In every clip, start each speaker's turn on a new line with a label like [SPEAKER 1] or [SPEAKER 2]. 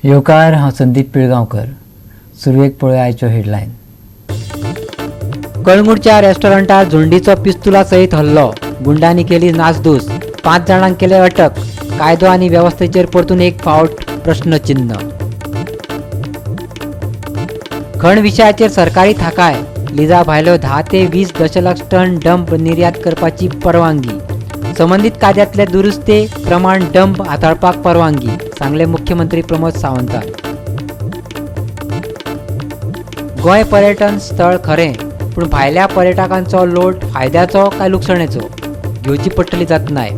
[SPEAKER 1] येवकार, हांव संदीप पिळगांवकर. सुरवेक पळोवया आयच्यो हेडलायन. कळंगूटच्या रेस्टॉरंटार झुंडीचो पिस्तुला सयत हल्लो. गुंडांनी केली नासधूस. 5 जाणांक केले अटक. कायदो आनी वेवस्थेचेर परतून एक फावट प्रश्नचिन्ह. खण विशयाचेर सरकारी थाकाय. लिजा भायल्यो 10 ते 20 दशलक्ष टन डंप निर्यात करपाची परवानगी. संबंदीत कायद्यातले दुरुस्ते प्रमाण डंप हाताळपाक परवानगी, सांगले मुख्यमंत्री प्रमोद सावंतान. गोंय पर्यटन स्थळ खरें, पूण भायल्या पर्यटकांचो लोट फायद्याचो काय लुकसाणेचो घेवची पडटली जतनाय.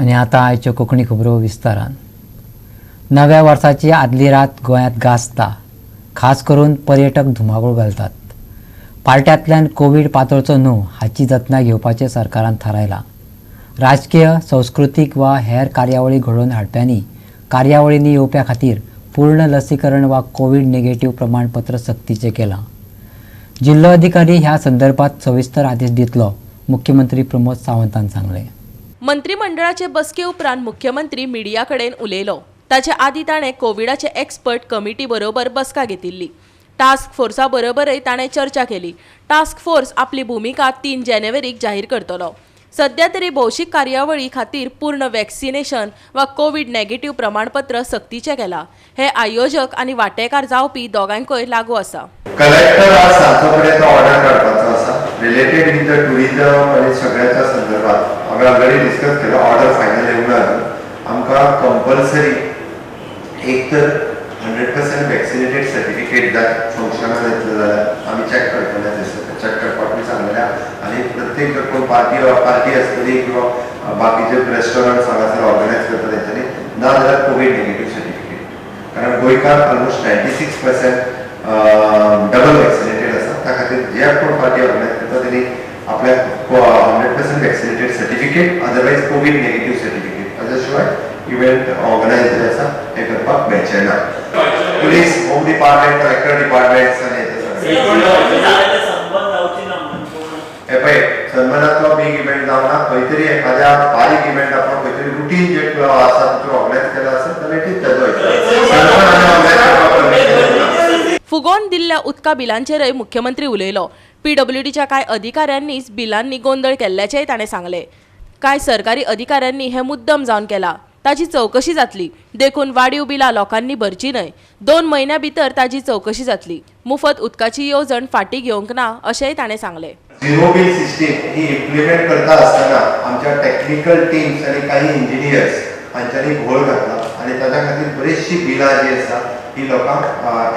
[SPEAKER 1] आनी आतां आयच्यो कोंकणी खबरो विस्तारान. नव्या वर्साची आदली रात गोंयांत गाजता. खास करून पर्यटक धुमाकूळ घालतात. पार्ट्यांतल्यान कोवीड पातळचो न्हू हाची जतनाय घेवपाचें सरकारान थारायलां. राजकीय, संस्कृतीक वा हेर कार्यावळी घडोवन हाडप्यांनी कार्यावळींनी येवप्या खातीर पूर्ण लसीकरण वा कोवीड नेगेटीव्ह प्रमाणपत्र सक्तीचें केलां. जिल्लो अधिकारी ह्या संदर्भात सविस्तर आदेश दितलो, मुख्यमंत्री प्रमोद सावंतान सांगलें.
[SPEAKER 2] मंत्रिमंडळाचे बसके उपरांत मुख्यमंत्री मिडिया कडेन उलयलो. ताचे आदीं ताणें कोविडाचे एक्सपर्ट कमिटी बरोबर बसका घेतिल्ली. टास्क फोर्सा बरोबरय ताणें चर्चा केली. टास्क फोर्स आपली भुमिका 3 जानेवारीक जाहीर करतलो. सध्या तरी भौशीक कार्यावळी खातीर पूर्ण वॅक्सिनेशन वा कोवीड नेगेटिव्ह प्रमाणपत्र सक्तीचें केलां. हे आयोजक आनी वांटेकार जावपी दोगांकय लागू आसा.
[SPEAKER 3] कलेक्टर आज सांजचो पर्यंत ऑर्डर काडपाचो आसा रिलेटेड विथ the tourism आनी सगळ्याच्या संदर्भात. हांवें ऑलरेडी डिस्कस केलो, ऑर्डर फायनल येवंक ना अजून. आमकां कंपल्सरी एक तर 100% वॅक्सिनेटेड सर्टिफिकेट जाय. फंक्शनाक येतले जाल्यार आमी चॅक करतले, चॅक करपाक बी सांगलेलें. आनी प्रत्येक जर कोण पार्टी आसतली किंवा बाकीचे रेस्टॉरंट्स हांगासर ऑर्गनायज करता तेंच्यांनी, ना जाल्यार कोवीड नेगेटीव सर्टिफिकेट. कारण गोंयकार ऑलमोस्ट 96% डबल वॅक्सिनेटेड आसा. त्या खातीर जे कोण पार्टी ऑर्गनायज करता तेणी आपल्याक 100% vaccinated certificate, otherwise COVID negative certificate, ताच्या शिवाय इव्हेंट ऑर्गनायज जे आसा हे करपाक मेळचें ना. Police, home department, collector department आनी हे पळय सन्मानाचो बीग इव्हेंट जावना. खंय तरी एखाद्या बारीक इव्हेंट आपण खंय तरी रुटीन जे आसा तितून ऑर्गनायज केला आसत जाल्यार it तेजो सन्मान आमी ऑर्गनायज करपाक परमिशन.
[SPEAKER 2] फुगोवन दिल्ल्या उदका बिलांचेरय मुख्यमंत्री उलयलो. पीडब्ल्यूडीच्या कांय अधिकाऱ्यांनीच बिलांनी गोंदळ केल्ल्याचेंय ताणें सांगलें. कांय सरकारी अधिकाऱ्यांनी हें मुद्दम जावन केलां. ताजी चवकशी जातली, देखून वाडीव बिलां लोकांनी भरची न्हय. 2 म्हयन्यां भितर ताजी चवकशी जातली. मुफत उदकाची येवजण फाटीं घेवंक ना अशेंय ताणें सांगलें.
[SPEAKER 3] झिरो बील सिस्टीम ही इम्प्लिमेंट करता आसतना आमच्या टॅक्निकल टीम्स आनी काही इंजिनियर्स हांच्यांनी घोळ घातला आनी ताच्या खातीर बरीचशी बिलां जी आसा ही लोकांक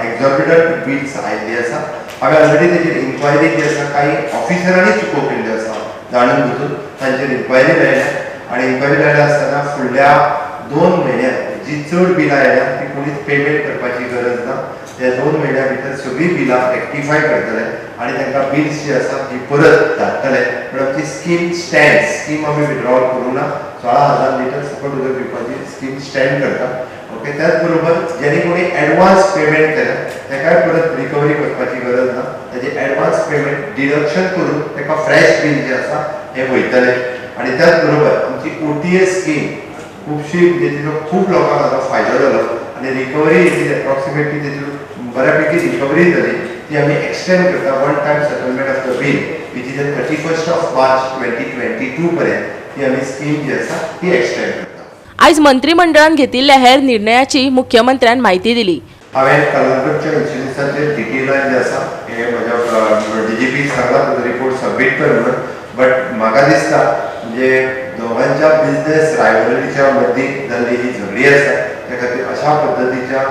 [SPEAKER 3] एक्झॉर्बिटंट बिल्स आयिल्ली आसा. हांवें ऑलरेडी तेजेर इन्क्वायरी जी आसा काही ऑफिसरांनी चुको केल्ल्यो आसा जाणून बुजून, तांचेर इन्क्वायरी लायल्या आनी इन्क्वायरी लायल्या आसतना फुडल्या 2 म्हयन्यांत जी चड बिलां आयल्या ती कोणीच पेमेंट करपाची गरज ना. त्या 2 म्हयन्या भितर सगळीं बिलां रेक्टिफाय करतले आनी तांकां बिल्स जी आसा ती परत धाडटले. पूण आमची स्कीम स्टँड, स्कीम आमी विड्रॉल करूंक ना. 16,000 लिटर फुकट उदक दिवपाची स्कीम स्टँड करता. ओके, त्याच बरोबर ज्यांनी कोणी एडवान्स पेमेंट केल्या ताकाय परत रिकवरी करपाची गरज ना. ताजे एडवान्स पेमेंट डिडक्शन करून ताका फ्रेश बील जें आसा हें वयतलें. आनी त्याच बरोबर आमची OTS scheme खुबशी म्हणजे तिचो खूब लोकांक आतां फायदो जालो आनी रिकवरी एप्रॉक्सिमेटली तेची बऱ्यापैकी रिकवरी जाली. ती आमी एक्सटेंड करता one time settlement of the bill which is 31 of March 2022 पर्यंत ती आमी स्कीम जी आसा ती एक्सटेंड करता.
[SPEAKER 2] आयज मंत्रिमंडळान घेतिल्ल्या हेर निर्णयाची मुख्यमंत्र्यान म्हायती दिली.
[SPEAKER 3] हांवें कलंगूटच्या इन्सिडंट्साचेर डिटेलान जे आसा हे म्हज्या DGP सांगला, तुजो रिपोर्ट सबमीट कर म्हणून. बट म्हाका दिसता म्हणजे दोगांच्या बिजनेस रायवलरीच्या मदीं जाल्ली ही झगडी आसा. त्या खातीर अशा पद्दतीच्या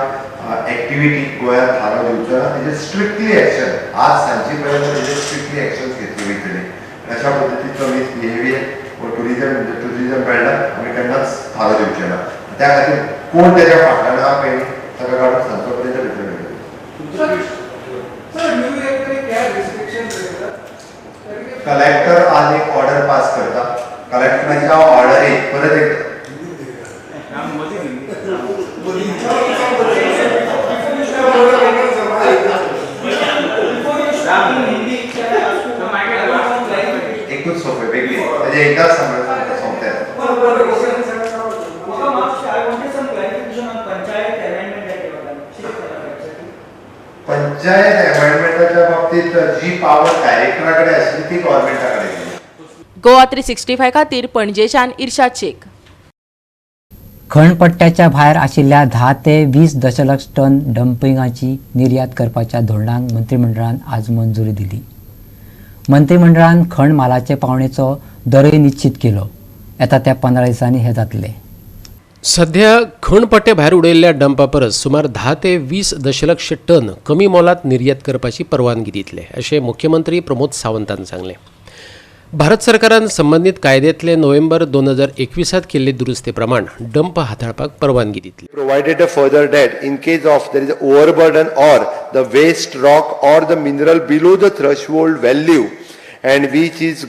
[SPEAKER 3] एक्टिविटी गोंयांत थारो दिवचो ना. तेजेर स्ट्रिक्टली एक्शन आज सांजचे पर्यंत तेजेर स्ट्रिक्टली एक्शन्स घेतली वयतली. अशा पद्दतीचो मिसबिहेवियर हो टुरिजम मेळटा आमी केन्नाच थारो दिवचे ना. त्या खातीर कोण तेच्या फाटल्यान आहा पळय ताका काडून सांजचो पर्यंत भितर वयतले. कलेक्टर आज एक ऑर्डर पास करता. कलेक्टराच्या ऑर्डरीक परत एक एकूच सोंपें बेगीन तेजें एकदांच सोंपता. पंचायत अमेंडमेंटाच्या बाबतीत जी पावर डायरेक्टरा कडेन आशिल्ली ती गव्हर्मेंटा कडेन गेली.
[SPEAKER 2] गोवा 365 खातीर पणजेच्यान इर्शाद शेख.
[SPEAKER 1] खणपट्ट्याच्या भायर आशिल्ल्या 10 ते 20 दशलक्ष टन डंपिंगाची निर्यात करपाच्या धोरणाक मंत्रिमंडळान आज मंजुरी दिली. मंत्रिमंडळान खण मालाचे पावणेचो दरय निश्चित केलो. येता त्या 15 दिसांनी हे जातले.
[SPEAKER 4] सध्या खणपट्टे भायर उडयल्ल्या डंपा परस सुमार 10 ते 20 दशलक्ष टन कमी मोलात निर्यात करपाची परवानगी दितले अशें मुख्यमंत्री प्रमोद सावंतान सांगलें. भारत सरकारान संबंदीत कायद्यांतले नोव्हेंबर 2021 केल्ले दुरुस्ते प्रमाण डंप हाताळपाक परवानगी दितली.
[SPEAKER 3] Provided further that in case of there is overburden or the waste rock or the mineral below the threshold value and which is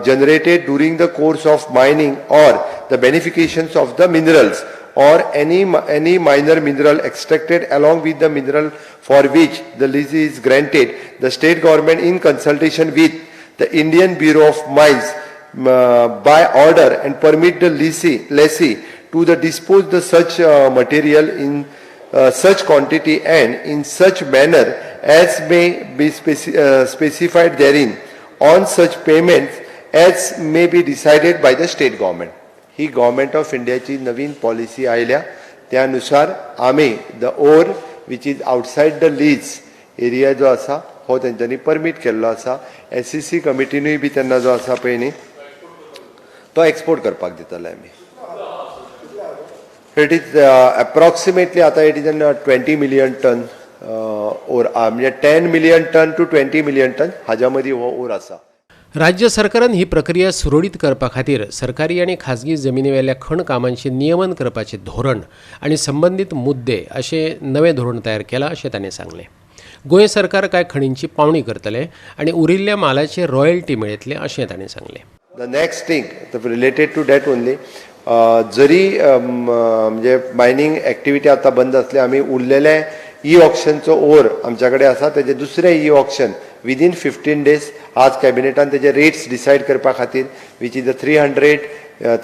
[SPEAKER 3] generated during the course of mining or the beneficiations of the minerals or any minor mineral extracted along with the mineral for which the lease is granted, the state government in consultation with the Indian Bureau of Mines by order and permit the lessee to the dispose the such material in such quantity and in such manner as may be specified therein on such payments as may be decided by the state government. He government of इंडियाची नवीन policy आयल्या त्यानुसार आमी the ore which is outside the lease area जो आसा हो तेंच्यांनी permit केल्लो आसा. एसईसी कमिटीनूय बी तेन्ना जो आसा पळय न्ही तो एक्सपोर्ट करपाक दितले आमी. It is approximately आतां it is an 20 million ton ore, म्हणजे 10 million ton to 20 million ton हाज्या मदीं हो ओर आसा.
[SPEAKER 4] राज्य सरकारान ही प्रक्रिया सुरळीत करपा खातीर सरकारी आनी खाजगी जमिनीवेल्या खण कामांचें नियमन करपाचें धोरण आनी संबंदीत मुद्दे अशें नवें धोरण तयार केलां अशें तांणी सांगलें. गोंय सरकार कांय खणींची पावणी करतले आनी उरिल्ल्या मालाचे रॉयल्टी मेळयतले अशें तांणी सांगलें.
[SPEAKER 3] The next thing related to that only, जरी म्हणजे मायनींग एक्टिविटी आतां बंद आसली, आमी उरलेले ई ऑक्शनचो ओर आमच्या कडेन आसा, तेजे दुसरे e auction within 15 days आज कॅबिनेटान तेजे रेट्स डिसायड करपा खातीर, which is the 300,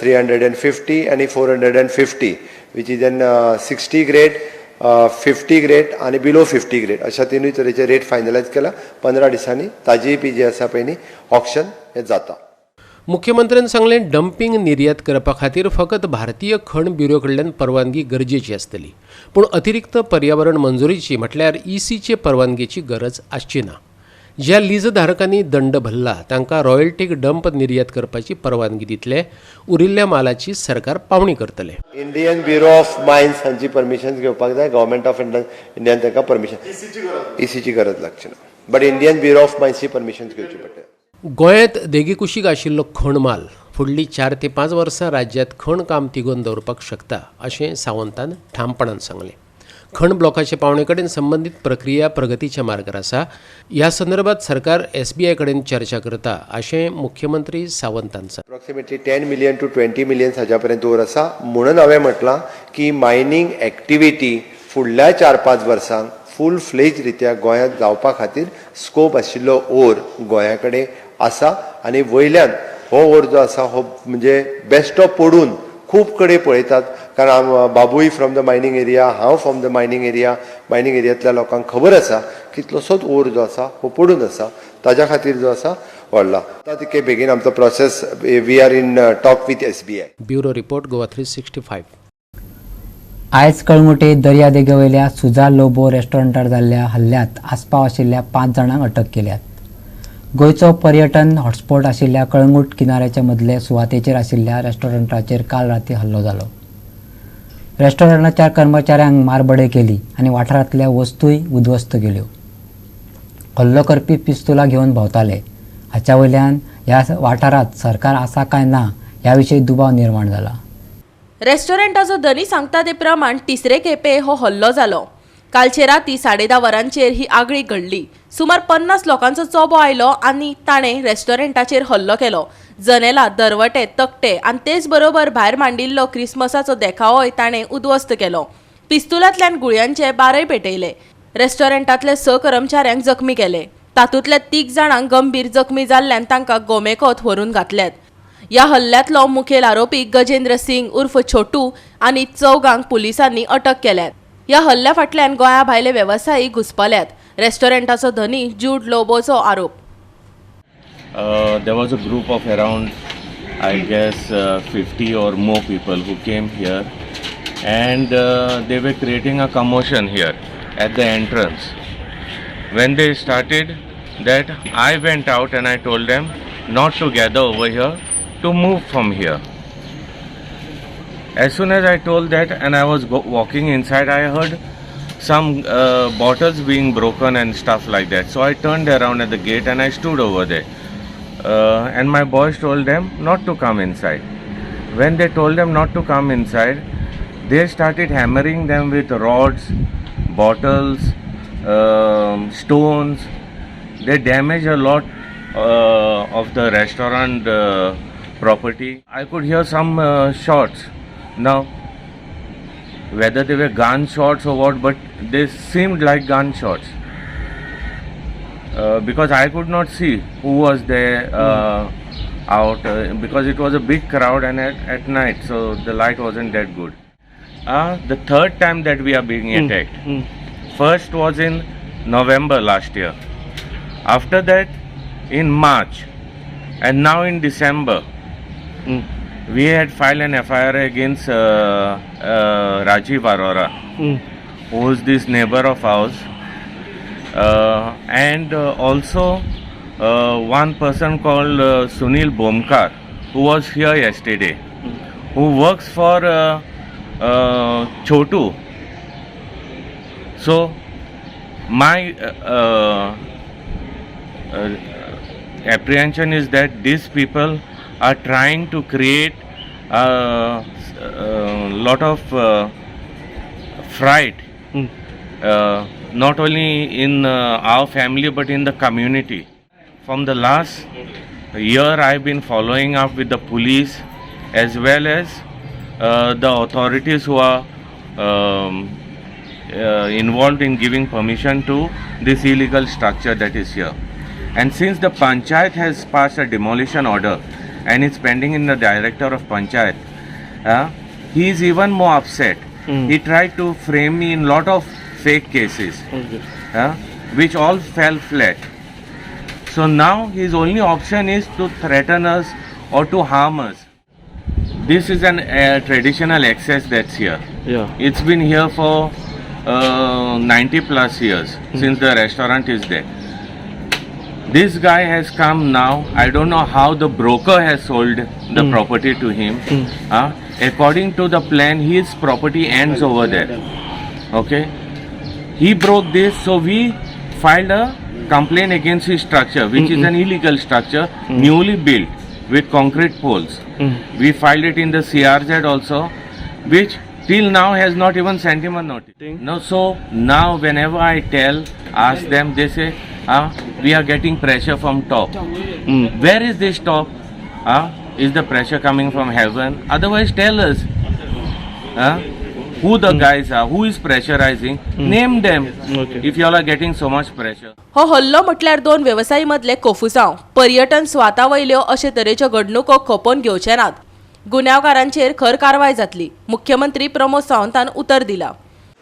[SPEAKER 3] 350 आनी 450, which is an 60 grade, 50 grade आनी बिलो 50 ग्रेड, अशा तिनूय तरेचे रेट फायनलायज केला. 15 दिसांनी ताजीय बी जी आसा पळय न्ही ऑक्शन हें जाता.
[SPEAKER 4] मुख्यमंत्र्यान सांगलें, डंपींग निर्यात करपा खातीर फकत भारतीय खण ब्युरो कडल्यान परवानगी गरजेची आसतली, पूण अतिरिक्त पर्यावरण मंजुरीची म्हटल्यार ईसीचे परवानगेची गरज आसची ना. ज्या लीजधारकांनी दंड भरला तांकां रॉयल्टीक डंप निर्यात करपाची परवानगी दितले. उरिल्ल्या मालाची सरकार पावणी करतले.
[SPEAKER 3] इंडियन ब्युरो ऑफ मायन्स हांची परमिशन घेवपाक जाय. गव्हर्मेंट ऑफ इंडियान तांकां परमिशन, ईसीची गरज लागची ना, बट इंडियन ब्युरो ऑफ मायन्सची परमिशन घेवची पडटा.
[SPEAKER 4] गोंयांत देगेकुशीक आशिल्लो खण माल फुडलीं 4 ते 5 वर्सां राज्यांत खण काम तिगोवन दवरपाक शकता अशें सावंतान ठामपणान सांगलें. खण ब्लॉकाचे पावणे कडेन संबंदीत प्रक्रिया प्रगतीच्या मार्गार आसा. ह्या संदर्भात सरकार एसबीआय कडेन चर्चा करता अशें मुख्यमंत्री सावंतान सांगलें.
[SPEAKER 3] Approximately 10 million to 20 million हाज्या पर्यंत ओर आसा. म्हणून हांवें म्हटलां की मायनींग एक्टिविटी फुडल्या 4-5 वर्सांक फूल फ्लेज रित्या गोंयांत जावपा खातीर स्कोप आशिल्लो ओर गोंया कडेन आसा. आनी वयल्यान हो ओर जो आसा हो म्हणजे बेश्टो पडून खूब कडेन पळयतात, कारण बाबूय फ्रॉम the mining area, हांव from the mining area. Mining एरियांतल्या लोकांक खबर आसा कितलोसोच ओर जो आसा हो पडून आसा. ताज्या खातीर जो आसा व्हडला आतां तितके बेगीन आमचो process, we are in talk with SBI.
[SPEAKER 4] Bureau report, Goa 365.
[SPEAKER 1] आयज कळंगुटे दर्यादेगेवयल्या सुजा लोबो रेस्टॉरंटार जाल्ल्या हल्ल्यांत आस्पाव आशिल्ल्या 5 जाणांक अटक केल्यात. गोंयचो पर्यटन हॉटस्पॉट आशिल्ल्या कळंगूट किनाऱ्याच्या मदले सुवातेचेर आशिल्ल्या रेस्टॉरंटाचेर काल राती हल्लो जालो. रेस्टॉरंटाच्या कर्मचाऱ्यांक मारबडय केली आनी वाठारांतल्या वस्तूय उद्ध्वस्त केल्यो. हल्लो करपी पिस्तुलां घेवन भोंवताले. हाच्या वयल्यान ह्या वाठारांत सरकार आसा काय ना ह्या विशीं दुबाव निर्माण जाला.
[SPEAKER 2] रेस्टॉरंटाचो धनी सांगता ते प्रमाण तिसरे खेपे हो हल्लो जालो. कालचे राती 10:30 वरांचेर ही आगळीक घडली. सुमार 50 लोकांचो चोबो आयलो आनी ताणें रेस्टॉरंटाचेर हल्लो केलो. जनेलां, दरवटे, तकटे आनी तेच बरोबर भायर मांडिल्लो क्रिसमसाचो देखावोय ताणें उद्ध्वस्त केलो. पिस्तुलांतल्यान गुळयांचे बारय पेटयले. रेस्टॉरंटांतले स कर्मचाऱ्यांक जखमी केले. तातूंतल्या तीग जाणांक गंभीर जखमी जाल्ल्यान तांकां गोमेकॉत व्हरून घातल्यात. ह्या हल्ल्यांतलो मुखेल आरोपी गजेंद्र सिंग उर्फ छोटू आनी चौगांक पुलिसांनी अटक केल्यात. ह्या हल्ल्या फाटल्यान गोंया भायले वेवसायीक घुस्पल्यात. रेस्टॉरंटाचो धनी ज्यूड लोबोचो आरोप.
[SPEAKER 5] There was a group of around, I guess, 50 or more people who came here, and they were creating a commotion here at the entrance. When they started that, I went out and I told them not to gather over here, to move from here. As soon as I told that and I was walking inside, I heard some bottles being broken and stuff like that. So I turned around at the gate and I stood over there. And my boys told them not to come inside. When they told them not to come inside, they started hammering them with rods, bottles, stones. They damaged a lot of the restaurant property. I could hear some shots. Now, whether they were gunshots or what, but they seemed like gunshots. Because I could not see who was there out, because it was a big crowd and at night, so the light wasn't that good. The third time that we are being attacked. First was in November last year. After that, in March, and now in December. We had filed an FIR against Rajiv Arora, who is this neighbor of ours, and also one person called Sunil Bomkar, who was here yesterday, who works for Chotu. So my apprehension is that these people are trying to create a lot of fright, not only in our family but in the community. From the last year, I've been following up with the police as well as the authorities who are involved in giving permission to this illegal structure that is here. And since the panchayat has passed a demolition order and it's pending in the director of panchayat, he is even more upset. He tried to frame me in lot of fake cases, which all fell flat. So now his only option is to threaten us or to harm us. This is an traditional access that's here.
[SPEAKER 6] Yeah.
[SPEAKER 5] It's been here for 90 plus years since the restaurant is there. This guy has come now. I don't know how the broker has sold the property to him. According to the plan, his property ends over there. Okay. He broke this, so we filed a complaint against his structure, which is an illegal structure, newly built with concrete poles. We filed it in the CRZ also, which till now has not even sent him a notice. No, so now whenever I ask them, they say, we are getting pressure from top. Where is this top? Is the pressure coming from heaven? Otherwise, tell us who the guys are, who is pressurizing. Name them.
[SPEAKER 6] Okay.
[SPEAKER 5] If you all are getting so much pressure.
[SPEAKER 2] हो हल्लो म्हटल्यार दोन वेवसायी मदले कोफुसांव. पर्यटन स्वाता वयल्यो अशे तरेच्यो घडणुको खपोवन घेवचे नात. गुन्यांवकारांचेर खर कारवाय जातली. मुख्यमंत्री प्रमोद सावंतान उतर दिला.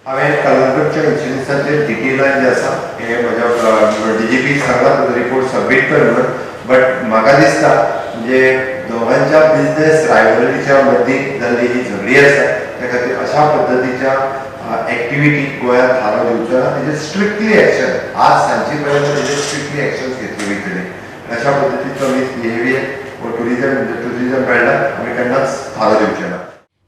[SPEAKER 3] हांवें कलंगूटच्या इन्सिडंट्साचेर डिटेलान जें आसा हें म्हज्या डीजीपी सांगला, तुजो रिपोर्ट सबमीट कर म्हणून. बट म्हाका दिसता म्हणजे दोगांच्या बिजनेस रायवलरीच्या मदीं जाल्ली ही झगडी आसा. त्या खातीर अशा पद्दतीच्या एक्टिविटी गोंयांत थारो दिवचो ना. तेजेर स्ट्रिक्टली एक्शन आज सांजचे पर्यंत तेजेर स्ट्रिक्टली एक्शन्स घेतली वयतली. अशा पद्दतीचो मिसबिहेवियर वो टुरिजम मेळटा आमी केन्नाच थारो दिवचे ना.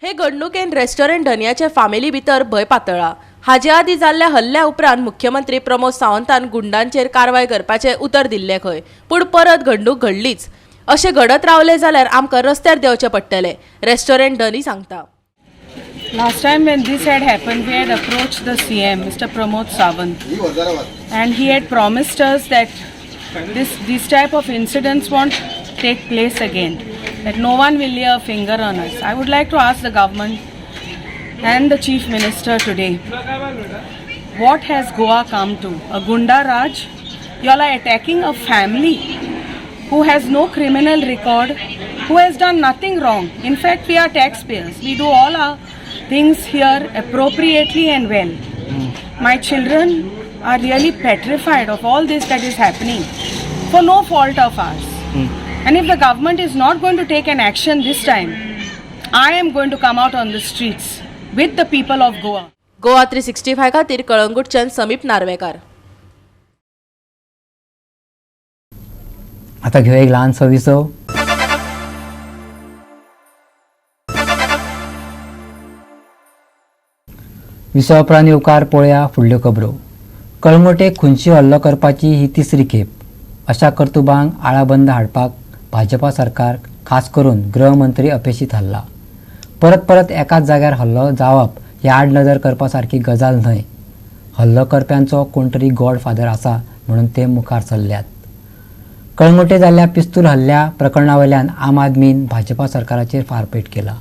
[SPEAKER 2] हे घडणुकेन रेस्टॉरंट धनयाचे फामिली भितर भंय पातळ्ळा. हाजे आदीं जाल्ल्या हल्ल्या उपरांत मुख्यमंत्री प्रमोद सावंतान गुंडांचेर कारवाय करपाचें उतर दिल्लें खंय, पूण परत घडणूक घडलीच. अशें घडत रावलें जाल्यार आमकां रस्त्यार देंवचें पडटलें, रेस्टॉरंट धनी सांगता.
[SPEAKER 7] Last time when this had happened, we had approached the CM, Mr. Pramod Sawant, and he had promised us that this type of incidents won't take place again, that no one will lay a finger on us. I would like to ask the government and the Chief Minister today, what has Goa come to? A Gunda Raj? You all are attacking a family who has no criminal record, who has done nothing wrong. In fact, we are taxpayers. We do all our things here appropriately and well. My children are really petrified of all this that is happening for no fault of ours. And if the government is not going to take an action this time, I am going to come out on the streets with the people of Goa.
[SPEAKER 2] Goa 365 खातीर कळंगूटच्यान समीप नार्वेकार.
[SPEAKER 1] आता घेऊया एक ल्हानसो विसव. विसवा उपरांत येवकार पळोवया फुडल्यो खबरो. कळंगूटे खुनशी हल्लो करपाची ही तिसरी खेप. अशा कर्तुबांक आळाबंद हाडपाक भाजपा सरकार खास करून गृहमंत्री अपेशी थारला. परत परत एकाच जाग्यार हल्लो जावप ही आडनदर करपा सारकी गजाल न्हय. हल्लो करप्यांचो कोण तरी गॉड फादर आसा म्हणून ते मुखार सरल्यात. कळंगूटे जाल्ल्या पिस्तूल हल्ल्या प्रकरणावयल्यान आम आदमीन भाजपा सरकाराचेर फारपेट केला.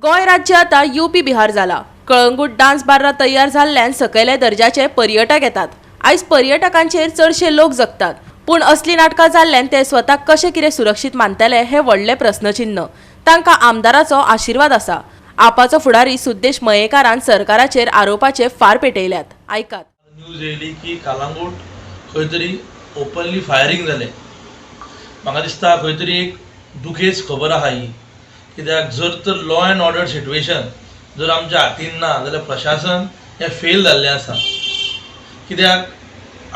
[SPEAKER 2] गोंय राज्य आतां यूपी बिहार जाला. कळंगूट डान्स बार्रा तयार जाल्ल्यान सकयल्या दर्जाचे पर्यटक येतात. आयज पर्यटकांचेर चडशे लोक जगतात, पूण असली नाटकां जाल्ल्यान ते स्वताक कशें कितें सुरक्षीत मानतले हें व्हडलें प्रस्नचिन्न. तांकां आमदाराचो आशिर्वाद आसा. आपाचो फुडारी सुद्देश मयेकारान सरकाराचेर आरोपाचे फार पेटयल्यात. आयकात.
[SPEAKER 6] न्यूज येयली की कालांगूट खंय तरी ओपनली फायरींग जालें. म्हाका दिसता खंय तरी एक दुखेच खबर आहा ही, कित्याक जर तर लॉ एंड ऑर्डर सिट्युएशन जर आमच्या हातीन ना जाल्यार प्रशासन हें फेल जाल्लें आसा. कित्याक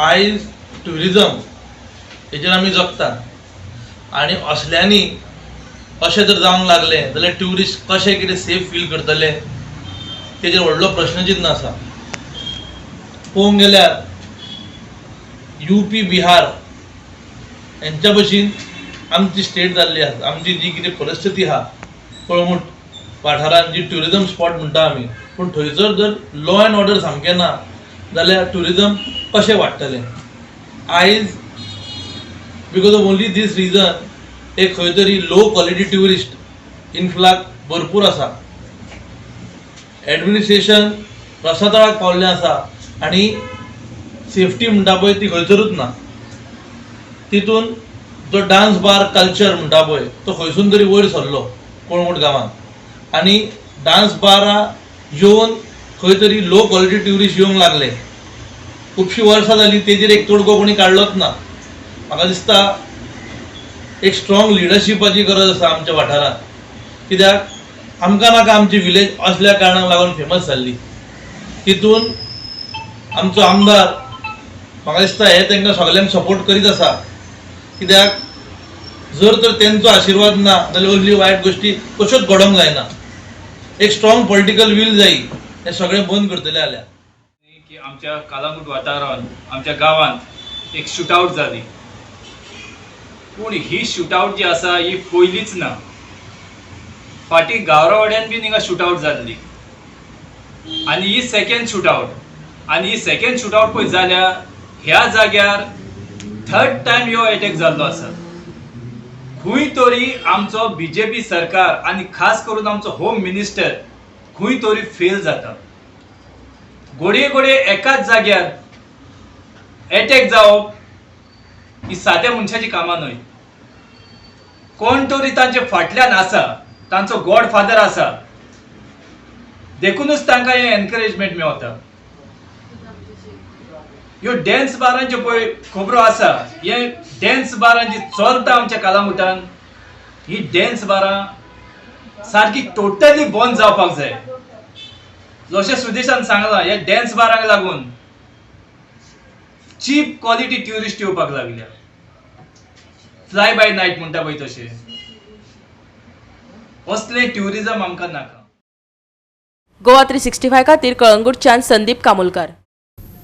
[SPEAKER 6] आयज ट्युरिजम हेजेर आमी जगतात आनी असल्यांनी अशें जर जावंक लागलें जाल्यार ट्युरिस्ट कशें कितें सेफ फील करतले तेजेर व्हडलो प्रश्नचिन्न आसा. पळोवंक गेल्यार यूपी बिहार हेंच्या भशेन आमची स्टेट जाल्ली आसा. आमची जी कितें परिस्थिती आहा कळंगूट वाठारान जी ट्युरिजम स्पॉट म्हणटा आमी, पूण थंयसर जर लॉ एंड ऑर्डर सामकें ना जाल्यार ट्युरिजम कशें वाडटलें? आयज because of only this reason एक खंय तरी लो क्वॉलिटी ट्युरिस्ट इनफ्लाक भरपूर आसा. एडमिनिस्ट्रेशन रसातळाक पावल्लें आसा आनी सेफ्टी म्हणटा पळय ती खंयसरूच ना. तितून जो डान्स बार कल्चर म्हणटा पळय तो खंयसून तरी वयर सरलो कळंगूट गांवांत आनी डान्स बारां येवन खंय तरी लो क्वॉलिटी ट्युरिस्ट येवंक लागले. खुबशीं वर्सां जालीं तेजेर एक तोडगो कोणी काडलोच ना. म्हाका दिसता एक स्ट्रॉंग लिडरशिपाची गरज आसा आमच्या वाठारांत, कित्याक आमकां नाका आमची विलेज असल्या कारणाक लागून फेमस जाल्ली. तितून आमचो आमदार म्हाका दिसता हे तांकां सगल्यांक सपोर्ट करीत आसा, कित्याक जर तर तेंचो आशिर्वाद ना जाल्यार असली वायट गोश्टी कश्योच घडोवंक जायना. एक स्ट्रॉंग पॉलिटिकल वील जायी हें सगळें बंद करतलें जाल्यार.
[SPEAKER 8] की आमच्या कालांगूट वाठारांत आमच्या गांवांत एक शूटआवट जाली, पूण ही शूटआवट जी आसा ही पयलीच ना. फाटीं गावरावाड्यान बीन हिंगा शूटआवट जाल्ली आनी ही सेकेंड शूटआवट, आनी ही सेकेंड शूटआवट पळय जाल्या ह्या जाग्यार थर्ड टायम ह्यो एटॅक जाल्लो आसा. खंय तरी आमचो बीजेपी सरकार आनी खास करून आमचो होम मिनिस्टर खंय तरी फेल जाता. घडये घडये एकाच जाग्यार एटॅक जावप ही साद्या मनशाची कामां न्हय. कोण तरी तांचे फाटल्यान आसा, तांचो गॉड फादर आसा, देखूनच तांकां हें एनकरेजमेंट मेवता. ह्यो डॅन्स बारांच्यो पळय खबरो आसा, हे डॅन्स बारां जी चलता आमच्या कालांगुटान ही डॅन्स बारां सारकी टोटली बंद जावपाक जाय. जशें सुदेशान सांगलां, ह्या डॅन्स बारांक लागून चीप क्वॉलिटी ट्युरिस्ट येवपाक लागल्या, फ्लाय बाय नायट म्हणटा पळय तशें. असलें ट्युरिजम आमकां नाका.
[SPEAKER 2] गोवा 365 खातीर कळंगूटच्यान संदीप कामुलकार.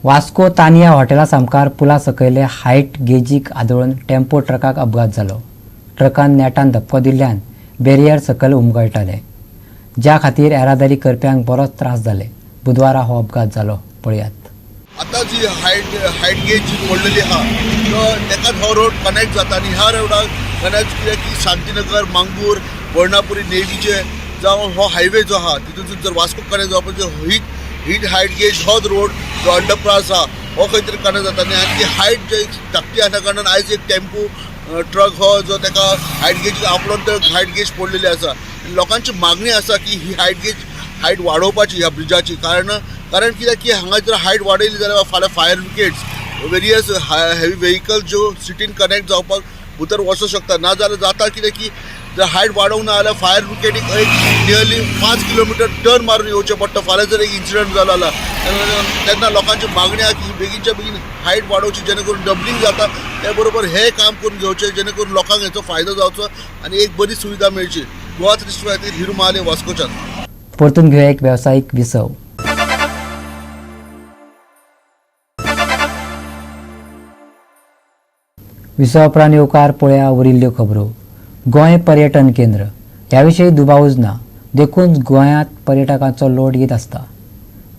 [SPEAKER 1] वास्को तानिया हॉटेला सामकार पुला सकयले हायट गेजीक आदळून टेम्पो ट्रकाक अपघात जालो. ट्रकान नेटान धपको दिल्ल्यान बॅरियर सकयल उमगळटाले, ज्या खातीर येरादारी करप्यांक बरोच त्रास जाले. बुधवारा हो अपघात जालो. पळयात.
[SPEAKER 9] आतां जी हायट गेज जी पडलेली आहा तो तेकाच हो रोड कनेक्ट जाता आनी ह्या रोडाक कनेक्ट कित्याक की शांतीनगर, मांगूर, वर्णापुरी, नेवीचे जावं हो हायवे जो आहा तितून जर वास्को कनेक्ट जावपाचो हीट हायट गेज होच रोड जो अंडरपास आहा हो खंय तरी कनेक्ट जाता आनी ती हायट जे धाकटी आसल्या कारणान आयज एक टेम्पो ट्रक हो जो ताका हायट गेज आपलोन तो हायट गेज पडलेली आसा. लोकांची मागणी आसा की ही हायट गेज हायट वाडोवपाची ह्या ब्रिजाची, कारण कारण कित्याक की हांगा जर हायट वाडयली जाल्यार फाल्यां fire brigades various heavy vehicle ज्यो सिटीन कनेक्ट जावपाक भितर वचूंक शकता. नाजाल्यार जाता कितें की जर हायट वाडोवंक ना जाल्यार फायर ब्रिगेडीक एक नियरली 5 किलोमिटर टर्न मारून येवचें पडटा. फाल्यां जर एक इन्सिडंट जालो जाल्यार तेन्ना लोकांची मागणी आहा की बेगीनच्या बेगीन हायट वाडोवची जेणे करून डबलिंग जाता, त्या बरोबर हें काम करून घेवचें जेणे करून लोकांक हेचो फायदो जावचो आनी एक बरी सुविधा मेळची. गोवा 365 खातीर हिरू महाले, वास्कोच्यान.
[SPEAKER 1] परतून घेवया एक वेवसायीक विसव. विसवा उपरांत येवकार पळया उरिल्ल्यो खबरो. गोंय पर्यटन केंद्र ह्या विशीं दुबावूच ना, देखून गोंयांत पर्यटकांचो लोड येत आसता.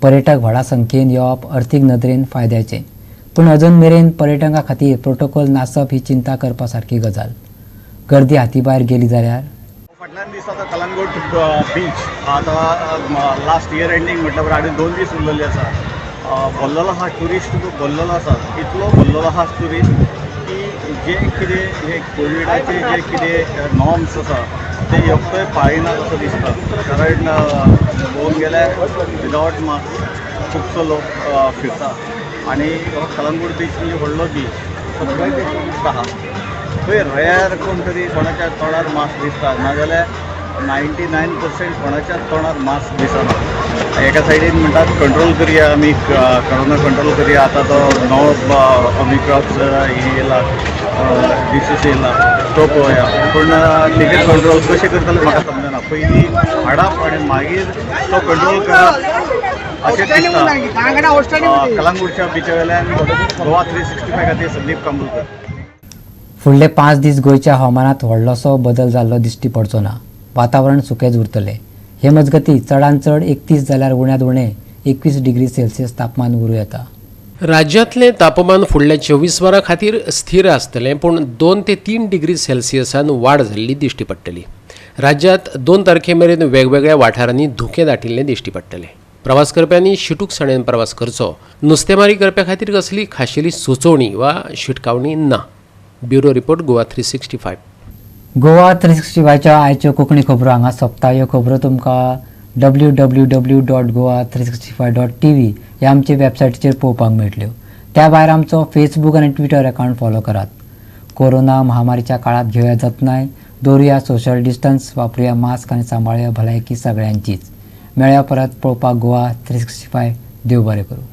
[SPEAKER 1] पर्यटक व्हडा संख्येन येवप अर्थीक नदरेन फायद्याचें, पूण अजून मेरेन पर्यटकां खातीर प्रोटोकॉल नासप ही चिंता करपा सारकी गजाल. गर्दी हातीभायर गेली जाल्यार
[SPEAKER 10] फाटल्यान दीस आतां कलंगूट बीच आतां लास्ट इयर एंडींग म्हटल्यार आनी 2 दीस उरलेले आसा. भरलेलो आहा ट्युरिस्ट, भरलेलो आसा, इतलो भरलेलो आहा ट्युरिस्ट की जे कितें हे कोविडाचे जे कितें नॉर्म्स आसा ते एकटोय पाळिनात असो दिसता. कारण पळोवंक गेल्यार विदावट मास्क खुबसो लोक फिरता आनी हो कलंगूट बीच म्हणजे व्हडलो बीच, सगळे ट्युरिस्ट आहा. थंय रेयर कोण तरी कोणाच्या तोंडार मास्क दिसता, नाजाल्यार 99% कोणाच्याच तोंडार मास्क दिसना. एका सायडीन म्हणटात कंट्रोल करया आमी, कोरोना कंट्रोल करया, आतां तो नवो ओमिक्रॉन हें येयला, डिसीज येयला तो पळोवया, पूण तेजेर कंट्रोल कशें करतले म्हाका समजना. पयलीं हाडप आनी मागीर तो कंट्रोल करप अशें दिसता. कलंगूटच्या बिचा वेल्यान गोवा 365 खातीर संदीप कांबुलकर.
[SPEAKER 1] फुडले 5 दीस गोंयच्या हवामानांत व्हडलोसो बदल जाल्लो दिश्टी पडचो ना. वातावरण सुकेंच उरतलें. हे मजगतीं चडांत चड 31 जाल्यार उण्यांत उणें 21 डिग्री सेल्सियस तापमान उरूं येता.
[SPEAKER 4] राज्यांतलें तापमान फुडल्या 24 वरां खातीर स्थिर आसतलें, पूण 2 ते 3 डिग्री सेल्सियसान वाड जाल्ली दिश्टी पडटली. राज्यांत 2 तारखे मेरेन वेगवेगळ्या वाठारांनी धुकें दाटिल्लें दिश्टी पडटलें. प्रवास करप्यांनी शिटूकसाणेन प्रवास करचो. नुस्तेमारी करप्या खातीर कसली खाशेली सुचोवणी वा शिटकावणी ना. Bureau report, Goa 365.
[SPEAKER 1] Goa 365च्या आयच्यो कोंकणी खबरो हांगा सोंपता. ह्यो खबरो तुमकां www.goa365.tv ह्या आमचे वेबसायटीचेर पळोवपाक मेळटल्यो. त्या भायर आमचो फेसबूक आनी ट्विटर अकावंट फॉलो करात. कोरोना महामारीच्या काळांत घेवया जतनाय, दवरुया सोशल डिस्टन्स, वापरुया मास्क आनी सांबाळुया भलायकी सगळ्यांचीच. मेळया परत पळोवपाक गोवा 365. देव बरें करूं.